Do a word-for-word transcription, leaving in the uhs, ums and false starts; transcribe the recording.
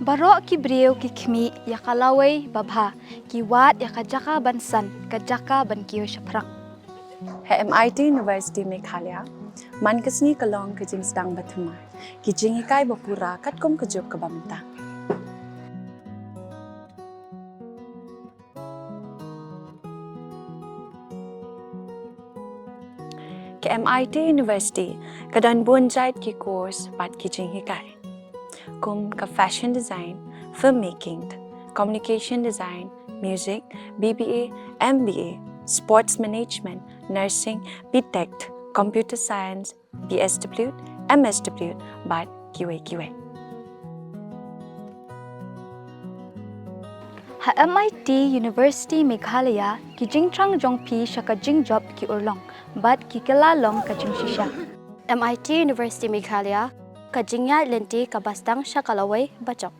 Baroh ki briew ki khmih ïa ka lawei babha, ki wad ïa ka jaka ban san, ka jaka ban kiew shaphrang. Ha M I T University Meghalaya, man ka sngi ka long ka jingsdang bathymmai, ki jinghikai bapura katkum ka juk kaba mynta. Ka M I T University ka don bun jait ki course bad ki jinghikai, kum ka fashion design, filmmaking, communication design, music, B B A, M B A, sports management, nursing, B Tech, computer science, B S W, M S W, bad kiwei kiwei. Ha M I T University Meghalaya, ki jingthrang jong phi sha ka jingjop ki urlong bad ki kylla long ka jingshisha. M I T University Meghalaya, ka jingïaid lynti kaba sdang sha ka lawei bajop.